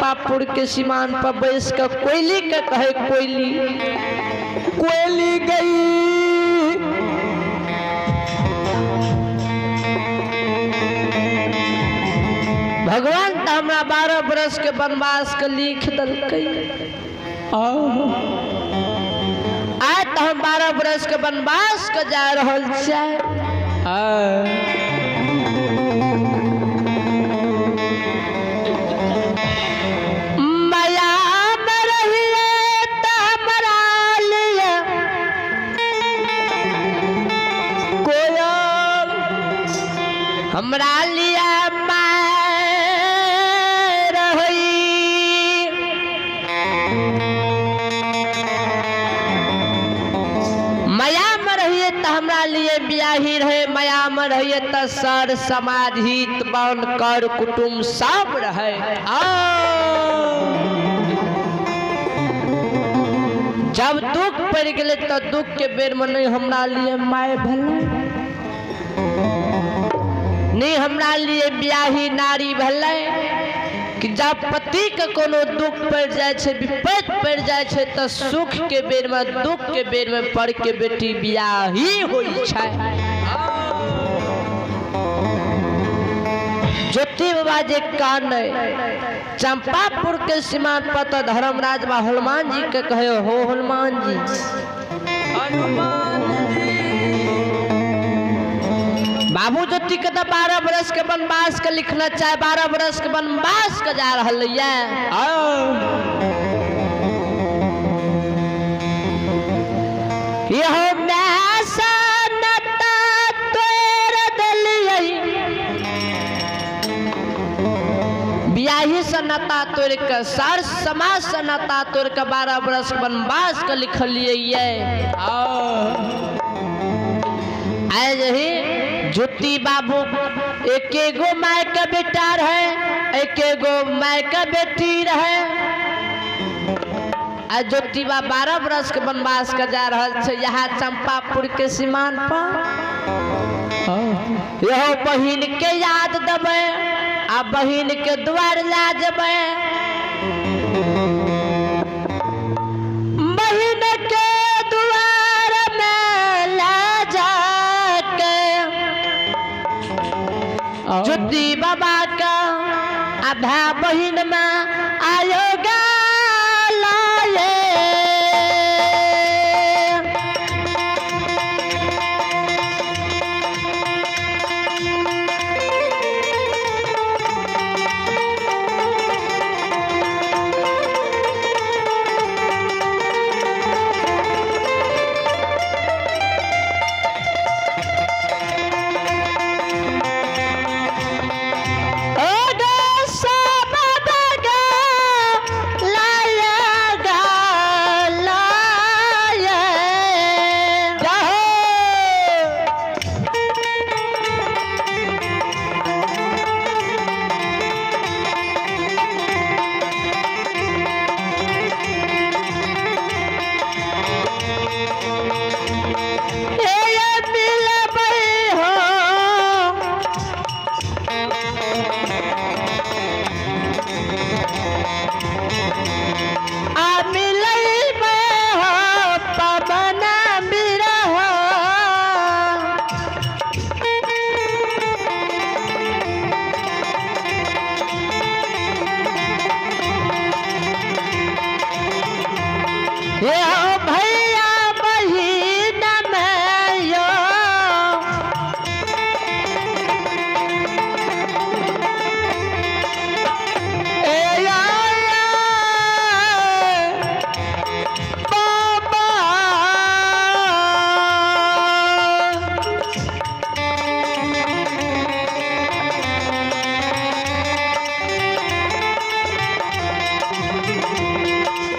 चंपापुर के सीमान पर बैस के कोयली के कहे, कोयली कोयली गई। भगवान तो हमरा 12 बरस के वनवास के लिख दलकै। आइ तो हम 12 बरस के वनवास के जा रहल छियै। माया में रहिए त हमरा लिए कोयल, हमरा लिए माय रहई। माया में रहिए त हमरा लिए बियाही रहे, माया में रहिए त सर समाज हित बन कर कुटुम्ब सब रहे। जब दुख पड़ गेलै त दुख के बेर में नहीं हमरा लिए माय भेलै, नहीं हमरा लिए बियाही नारी भेलै। कि जब पति के कोनो दुख पड़ जाय छै, विपत्ति पड़ जाय छै, त सुख के बेर में दुख के बेर में पड़ के बेटी बियाही होइ छै। ज्योति बाबा जे काने चंपापुर के सीमा पर त धर्मराज बा हनुमान जी के कहे, हो हनुमान जी, हनुमान जी, बाबू ज्योति के तो 12 बरस के वनवास के लिखना चाहे, 12 बरस के वनवास के जा रहल ये। यहो बियाही से नाता तोड़ के, सर समाज से नाता तोड़ के 12 बरस के वनवास के लिखलिए ये। आए यही ज्योति बाबू एके गो my के बेटा रहे, एके गो my के बेटी रहे। आ ज्योति बा 12 बरस के वनवास के जा रहल छै यहाँ चंपापुर के सीमान पर। यहो बहिन के याद देबै आ बहिन के द्वार ला जेबै। बहिन के द्वार में ला जाके ज्योति बाबा का आ भाई बहिन में आयो लाए।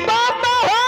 बाबा हो।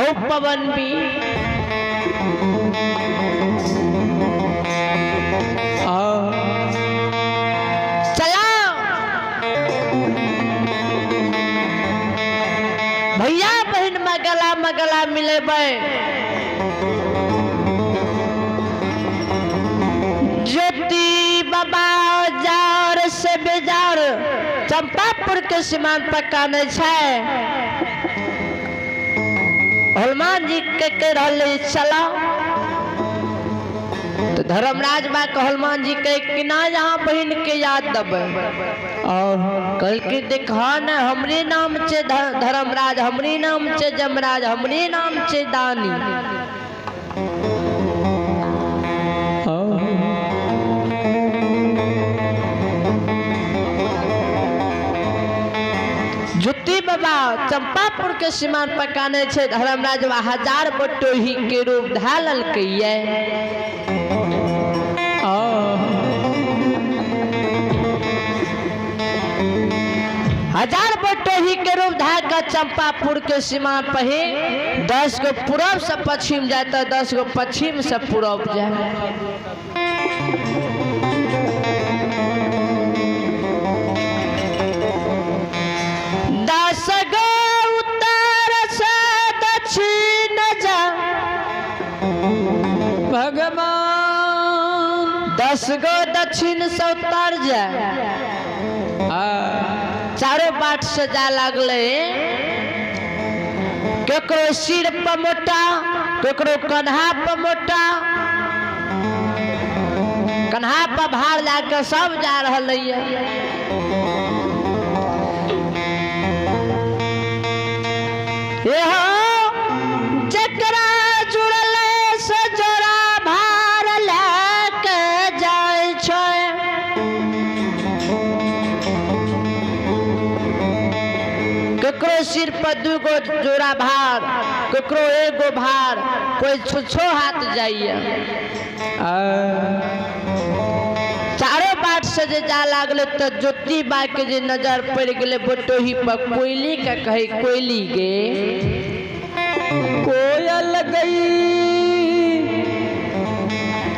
कहू पवन भी चलाओ भैया बहन में गला में गला मिलेबै। ज्योति बाबा जार से बेजार चंपापुर के सीमान पर काने छै। हनुमान जी के कह रहले चलाओ, तो धर्मराज बा के हनुमान जी के कि ना यहाँ बहन के याद देबै। कल के देखा न हमरे नाम छे धर्मराज, हमरे नाम छे जमराज, हमरे नाम छे दानी। ज्योति बाबा चंपापुर के सीमान पर काने छे धर्मराज बा हजार बटोही के रूप धालल के ये। हजार बटोही के रूप धार का चंपापुर के सीमा पर ही 10 गो पूरब से पश्चिम जाए तो 10 गो पश्चिम से पूरब जाए। 10 गो उत्तर से दक्षिण जा भगवान, 10 गो दक्षिण से उत्तर जाए, चारों बाट से जा लागले। केकरो सिर पर मोटा, केकरो कन्हा पर मोटा, कन्हा पर भार लाके सब जा रहल है। जकरा जुड़ल से जोड़ा भार लैके जाय छै। केकरो सिर पर 2 गो जोड़ा भार, केकरो 1 गो भार, कोई छो हाथ जाइए। चारों बाट से जे जा लागले तो ज्योति बा के जे नजर पड़ गेले बटोही पर कोयली के कहे कोयली गे कोयल गई।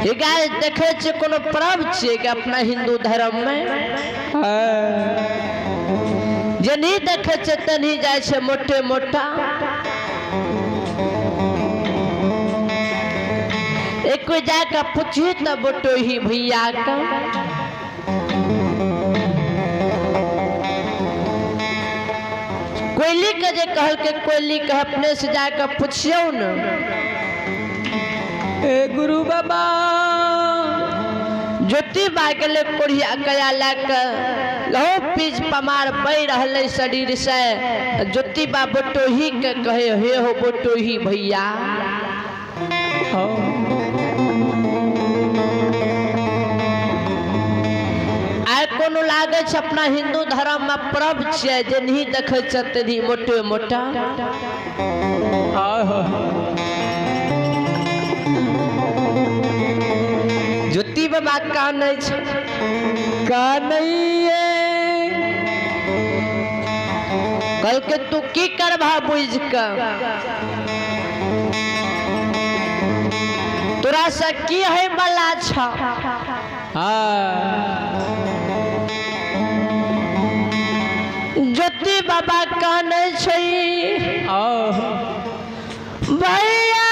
हे गाय देखे छे कोनो पर्व छियै के अपना हिंदू धर्म में जे नहीं देखे छे तनी जाय छे मोटे मोटा। एक कोई जाके पूछी त बटोही भैया का कोयली के जे कहल के कोयली के अपने से जाके पूछियौ न। ए गुरु बाबा ज्योति बा गेले कोढ़िया कया लए लहू पीज पमार बहि रहलै शरीर से। ज्योति बा बटोही के कहे हे हो बटोही भैया। आइ कोनो लागै छै अपना हिंदू धर्म में पर्व छियै जे नहीं देखै छै तनी मोटे मोटा। ज्योति बाबा कानै छै कानैये कल के तू की करबा बुझ के, तोरा से की है बला छ। ज्योति बाबा कानै छै भैया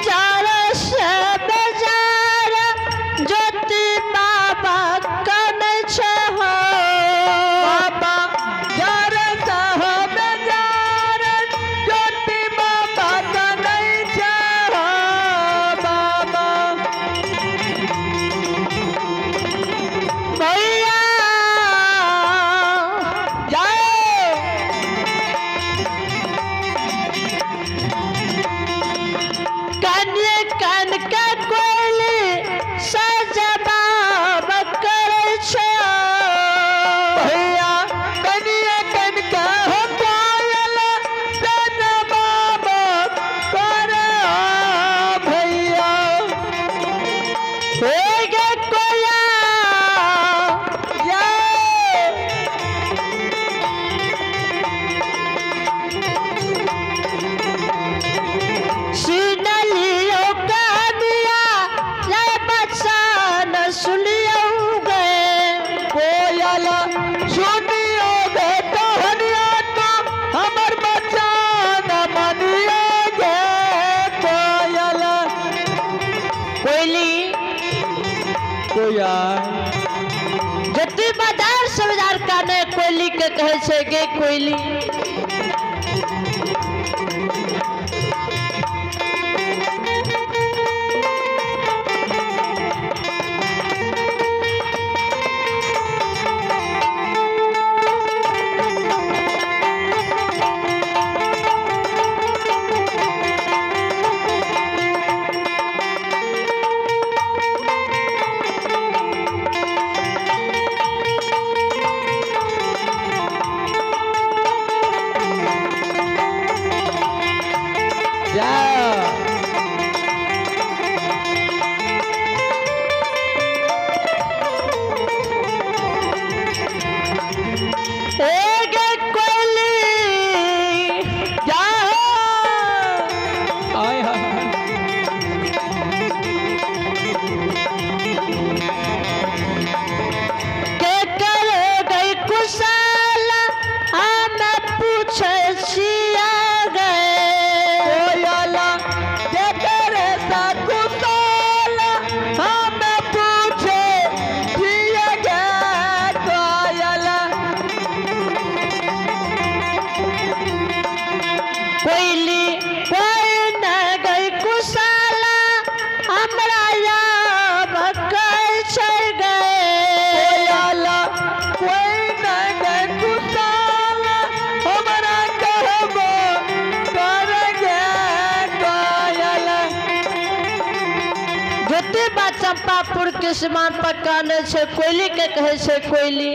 जार से बेजार ज्योति बाबा कानै छै हो। बाबा जार साहब जार ज्योति बाबा कानै छै हो। बाबा भैया जय कन्या कन के कोयली सजबाब करै छै। भैया कनिया कन के हो कोयल सजबाब करे भैया। हे कोया। जते बाजार सजार काने कोयली के कहै छै गे कोयली। जा। ए गे कोयली। जा। आय हाय। के करे गई कुशल हम पूछै छिया गए। कोयला के करे सा कुशल हम पूछे जिया गे कोयला। कोयली कोई न गई कुशल हमरा याब कहै छै गए। कोयला कोई न गए कुशल हमरा कहबो कर गे कोयला। ज्योति बा चंपापुर के सीमान पर काने छै कोयली के कहै छै कोयली।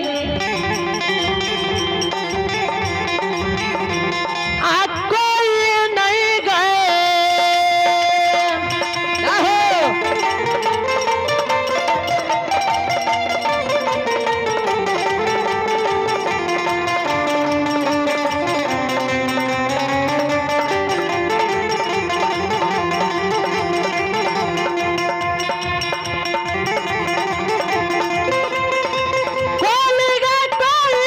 आ कोई नहीं गए। आहो। कोयली गे कोई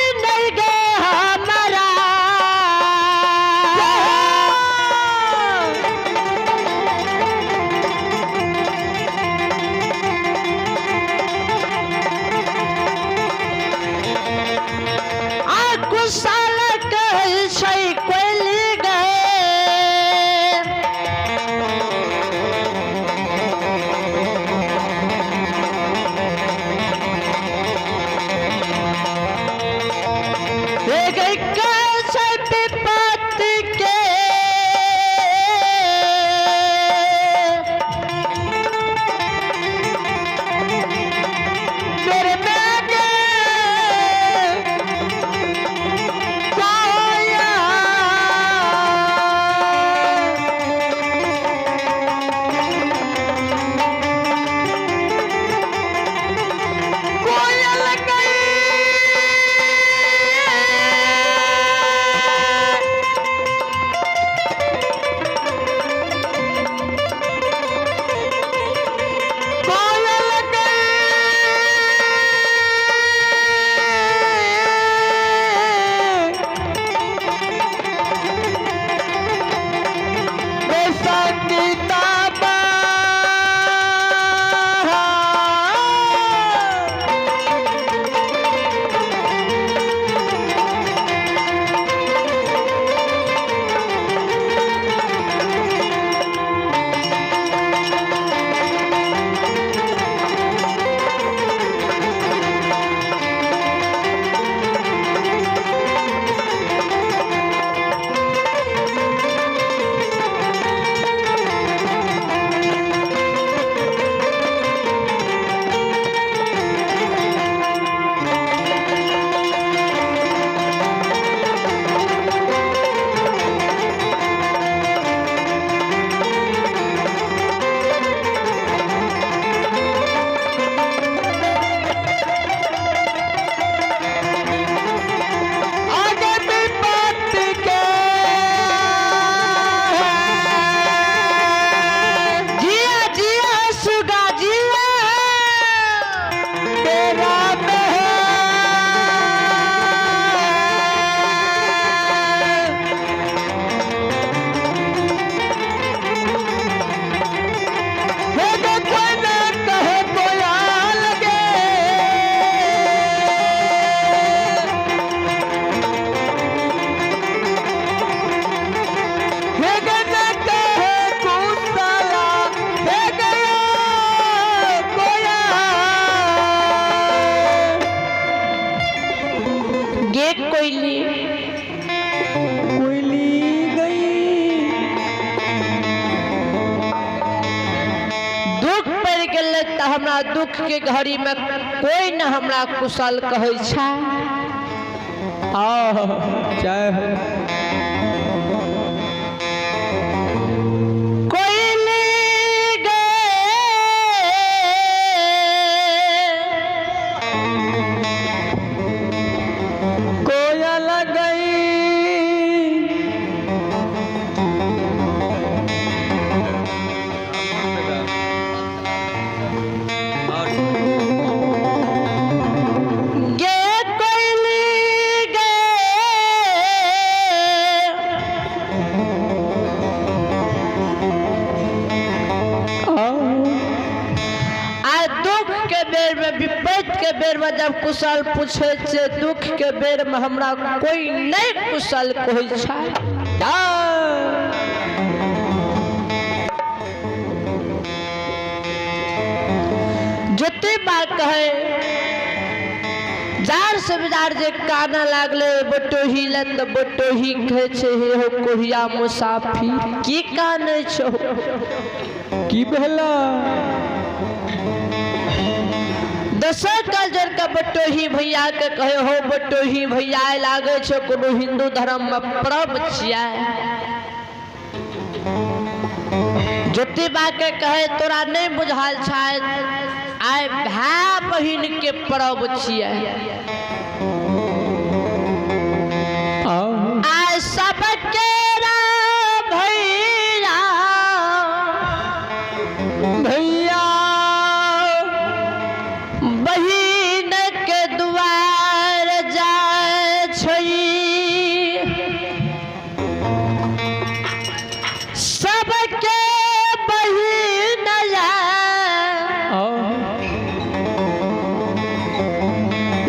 भेलै तऽ हमरा दुख के घड़ी में कोई न हमरा कुशल कहै छै। आह, जय हो। कोयली गे कोयल गई। गे कोयली गे आ दुख के बेर में, विपत्ति के बेर में जब कुशल पूछे छे, दुख के बेर में हमरा कोई नहीं कुशल कहै छै। जते बात कहे जार से बिजार जे काना लागले बटोही ले, तऽ बटोही कहै छै, हे हो कोहिया मुसाफिर, की कानै छौ? की भेला? दोसर कल जोड़ के बटोही भैया के कहे, हो बटोही भैया, आइ लागै छै कोनो हिंदू धर्म में पर्व छियै। ज्योतिबा के कहे, तोरा नहीं बुझाल छै, आइ भाय बहिन के पर्व छियै। आह, आइ सबके भैया भैया बहिन के दुआर जाय छै, सबके बहिन आह,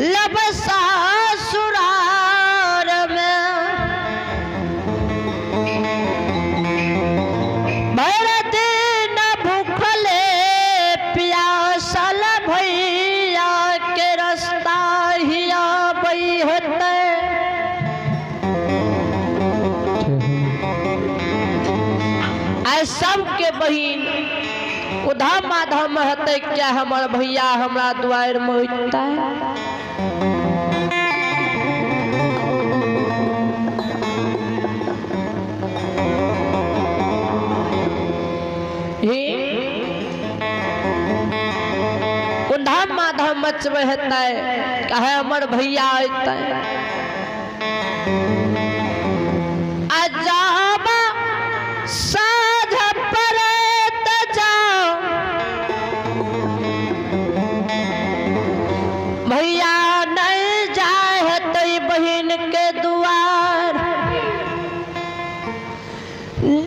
लब ससुरार में भर दिन भूखले प्यासल भैया के रास्ता हिया होतै। आइ सबके बहिन उधम माधम हेतै, क्या हमर भैया हमरा दुआरि में अइतै? ही उधम माधम मचबै हेतै, कहे हमर भैया अइतै? अजाबा साँझ परत जाओ, भैया नहीं जाए हेतै बहिन के दुआर।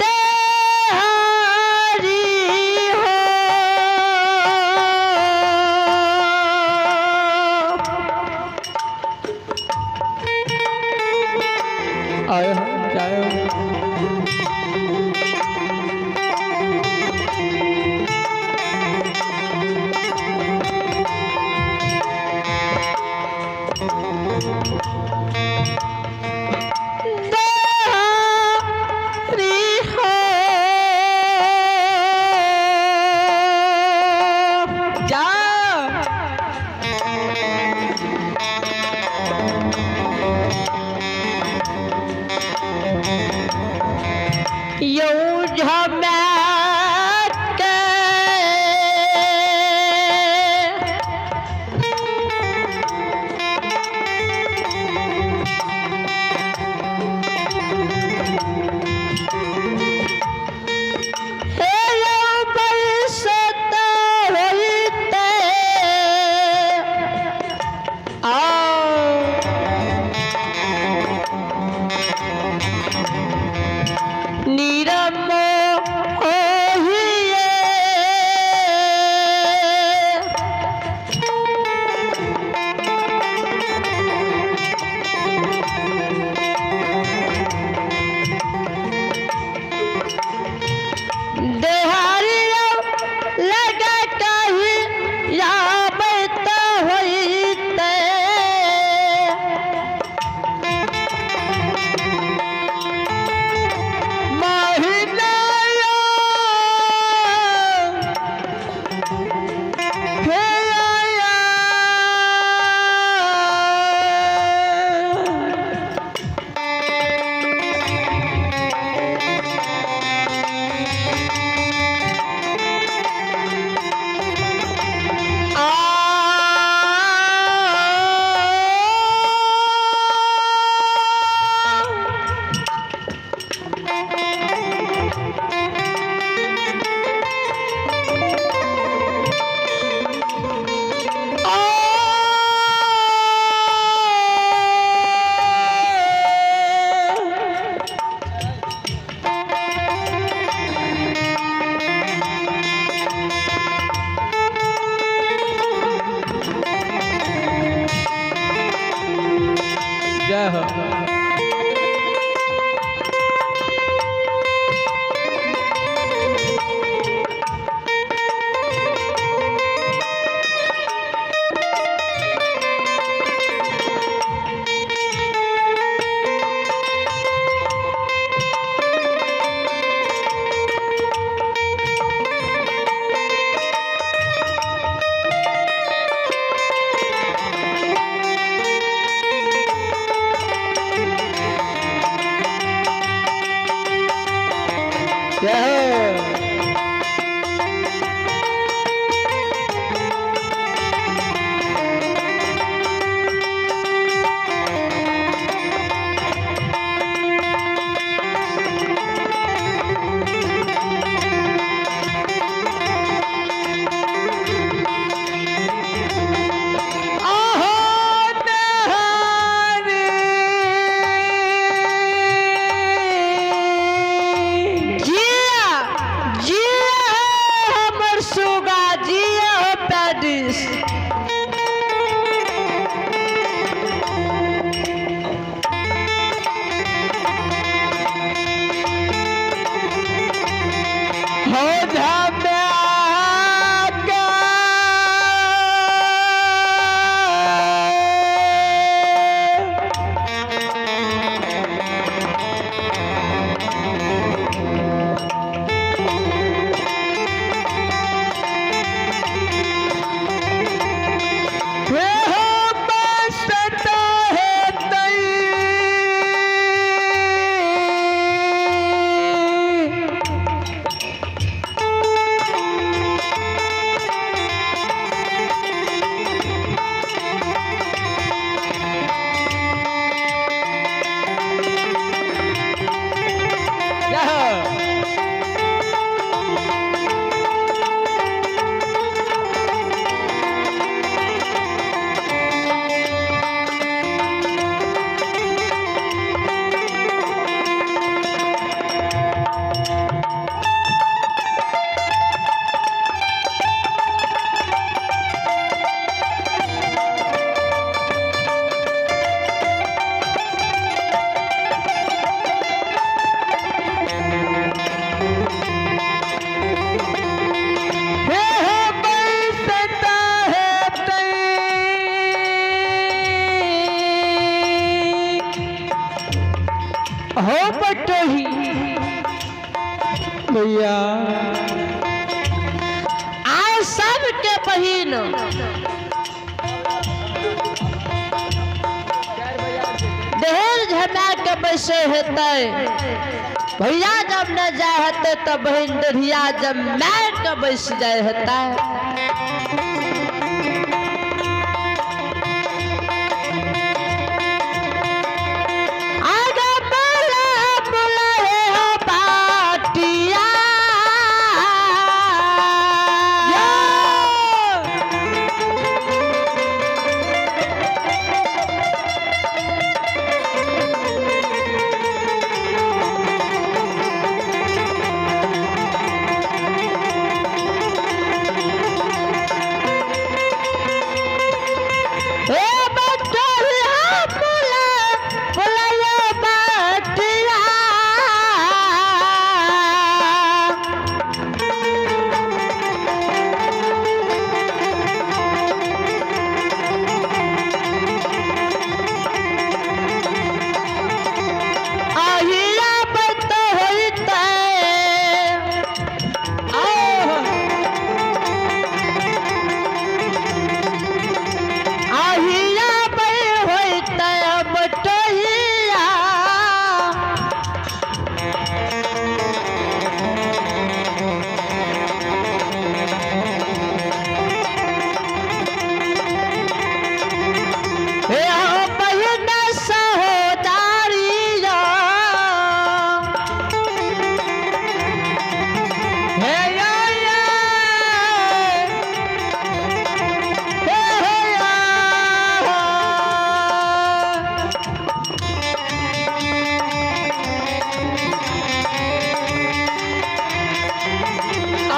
देहारी हो बहिन देहर झमा के बैसे हेतै, भैया जब न जाय हेतै तऽ बहिन देहिया जमा के बैस जाय हेतै। आगे बोला बोला हे हो बाटिया। हे बटोहिया बोला बोला यो बाटिया। आहिया बत होइतै। आहिया बै होइतै बटोहिया। हे हो बहिन सहोदारिया। हे या या। हे हे या। आ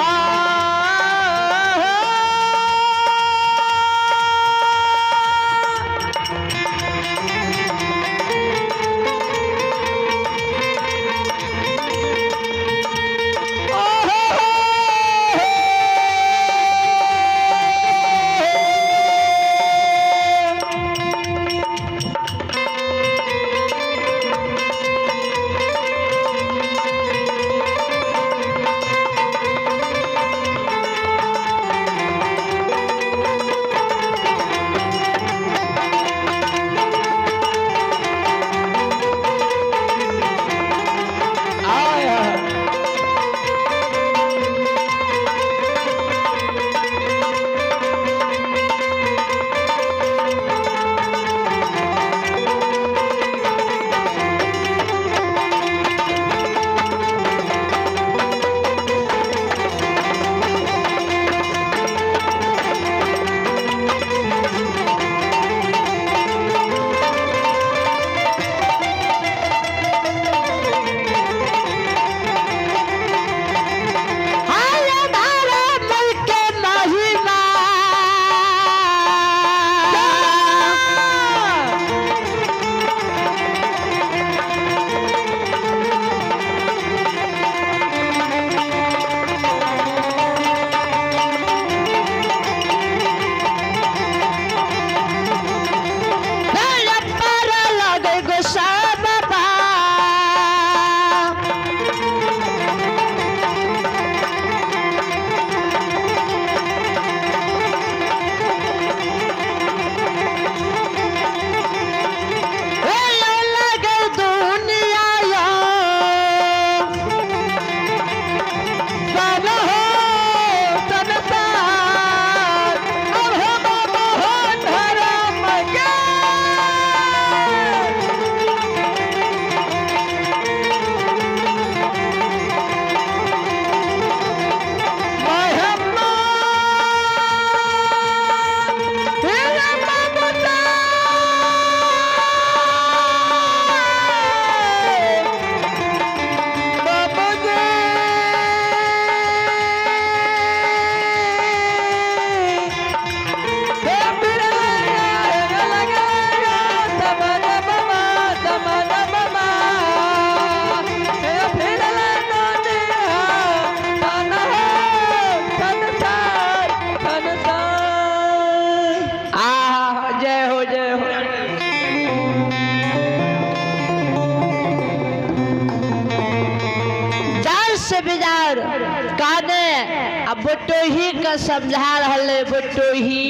आ बटोही के समझा रहल है बटोही।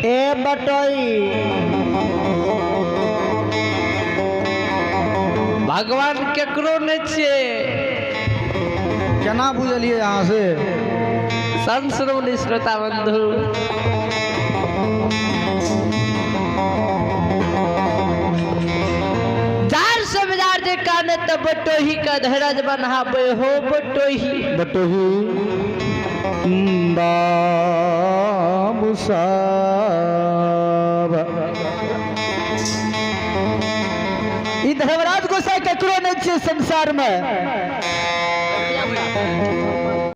ए बटोही, भगवान केकरो नहि छियै। केना बुझलियै अहाँ से? संत श्रोमणी श्रोता बंधु, जार से बाजार जे काने त बटोही का धैरज बनाबे हो बटोही। बटोही बाबू साहब, ई धर्मराज गोसाई केकरो नहीं छियै संसार में।